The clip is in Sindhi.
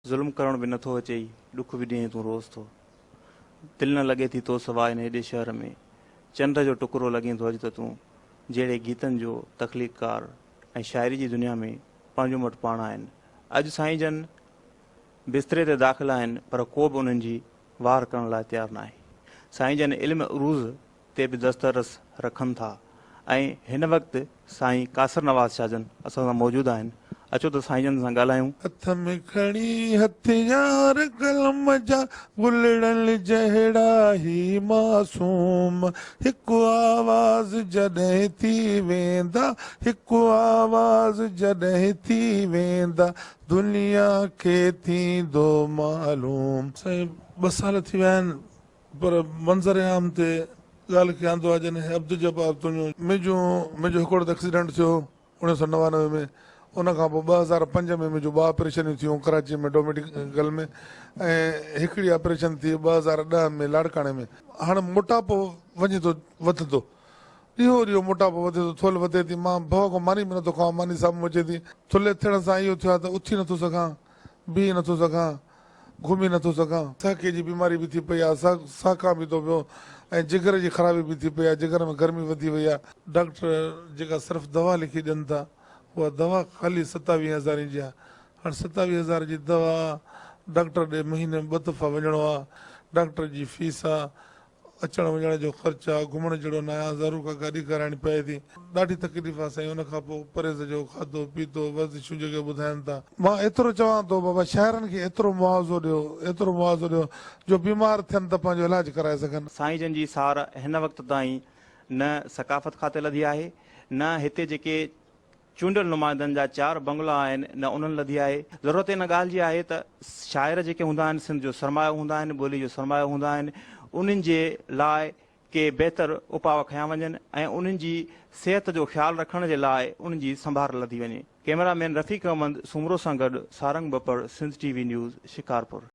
ظلم ڪرڻ به نٿو اچئي، ڏک به ڏئين تون روز ٿو. دل نه لڳي ٿي تو سوا هن هيڏي شهر ۾. چنڊ جو ٽڪرو لڳين ٿو اڄ ته تون. جهڙي گيتن جو تخليقڪار ۽ شاعري جي دنيا ۾ پنهنجو مٽ پاڻ آهن. اڄ سائين جن بستري تي داخل آهن پر ڪو به انهن جي واهر ڪرڻ لاء تيار ناهي. سائين جن علم عروض تي به دسترس رکن ٿا ۽ هن وقت سائين قاصر نواز شاهه جن اسان سان موجود آهن اچو ته سائين جن سان ڳالهايون. هٿ ۾ کڻي هٿيار قلم جا گلڙن جهڙا هي معصوم هڪ آواز جڏهن ٿي ويندا هڪ آواز جڏهن ٿي ويندا دنيا کي ٿيندو معلوم. سائين ٻه سال ٿي ويا آهن پر منظر عام تي ڳالهه کي آندو آهي جڏهن عبدالجبار تنيو منهنجو منهنجو هڪڙو ته ايڪسيڊنٽ ٿيو اوڻيهه سو 99 ۾ ان کان پوء 2005 ۾ منهنجون ٻه آپريشنيون ٿيون ڪراچي ۾ ڊوميڊيڪل ۾ ۽ هڪڙي آپريشن ٿي 2010 ۾ لاڙڪاڻي ۾. هاڻ موٽاپو وڃي ٿو وڌندو ڏينهون ڏينهون موٽاپو وڌي ٿو ٿولهه وڌي ٿي مان ڀؤ کان ماني به نٿو کاوان ماني سامهون اچي ٿي ٿلهي ٿيڻ سان اهو ٿيو آهي ته اٿي نٿو سگهان بيهي نٿو سگهان گهمي نٿو سگهان. سهڪي جي بيماري به ٿي پئي آهي، سهڪان به ٿو پيو ۽ جگر جي خرابي به ٿي پئي آهي، جگر ۾ گرمي وڌي وئي آهي. ڊاڪٽر جيڪا صرف دوا لکي ڏين ٿا، اها دوا خالي ستاويهه هزارين جي آهي. هاڻ 27 هزار جي دوا ڊاڪٽر ڏي مهيني ۾ ٻه دفعا وڃڻو آهي، ڊاڪٽر جي فيس آهي، اچڻ وڃڻ جو خرچ آ، گهمڻ جهڙو ناهيان، ضرور ڪا گاڏي ڪرائڻي پئي ٿي. ڏاڍي تڪليف آ سائين، ان کان پوء پرهيز جو کاڌو پيتو، ورزشون جيڪي ٻڌائن ٿا. مان ايترو چوان ٿو بابا شاعرن کي ايترو معاوضو ڏيو، ايترو معاوضو ڏيو جو بيمار ٿين ته پنهنجو علاج ڪرائي سگهن. سائين جن جي سار هن وقت تائين نه ثقافت کاتي لڌي آهي، نه هتي جيڪي چونڊيل نمائندن جا چار بنگلا آهن نه انهن لڌي آهي. ضرورت ان ڳالهه جي آهي ته شاعر جيڪي هوندا آهن سنڌ جو سرمايو هوندا آهن، ٻولي جو سرمايو هوندا آهن، انهن جي لاء ڪي بهتر اپاء کنيا وڃن ۽ انهن جي صحت جو خيال رکڻ جي لاء انهن جي سنڀار لڌي وڃي. ڪئميرا مين رفيق احمد سومرو سان گڏ Sarang Bappar, Sindh T V news, Shikarpur.